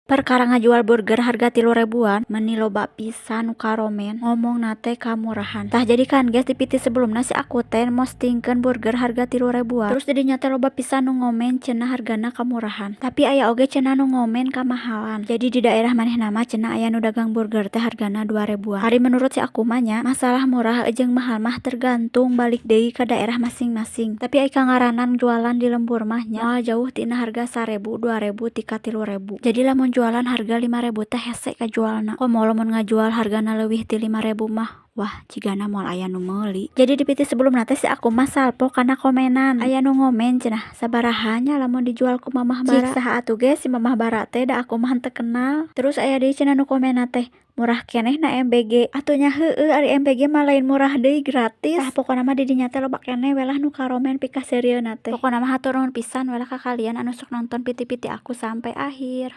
Perkara ngajual burger harga 3 ribuan, meni loba pisan nu karomen ngomongna teh kamurahan. Tah, jadi kan, guys, di VT sebelumna si aku teh mostingkeun burger harga 3 ribuan. Terus didinya teh loba pisan nu ngomen cenah hargana kamurahan. Tapi aya oge cenah nu ngomen kamahalan. Jadi di daerah manehna mah cenah aya nu dagang burger teh hargana 2 ribuan. Ari menurut si aku mah nya, masalah murah jeung mahal mah tergantung balik deui ka daerah masing-masing. Tapi ai kangaranan jualan di lembur mah nya moal jauh tina harga 1.000, 2.000 ti ka 3.000. Jadi lamun jualan harga 5.000 teh hese kajualna. Komo lamun ngajual hargana leuwih ti 5.000 mah, wah, jigana moal aya nu meuli. Jadi di VT sebelumna teh si aku mah salpo kana komenan. Aya nu ngomen cenah, "Sabaraha nya lamun dijual ku Mamah Bara?" Cik saha atuh ge si Mamah Bara teh, da aku mah henteu kenal. Terus aya deui cenah nu komenna teh, "Murah keneh na MBG." Atuh nya heueuh, ari MBG mah lain murah deui, gratis. Tah, pokona mah di dinya teh loba keneh we lah nu karomen pikaseurieuna teh. Pokona mah hatur nuhun pisan we lah ka kalian anu sok nonton VT-VT aku sampai akhir.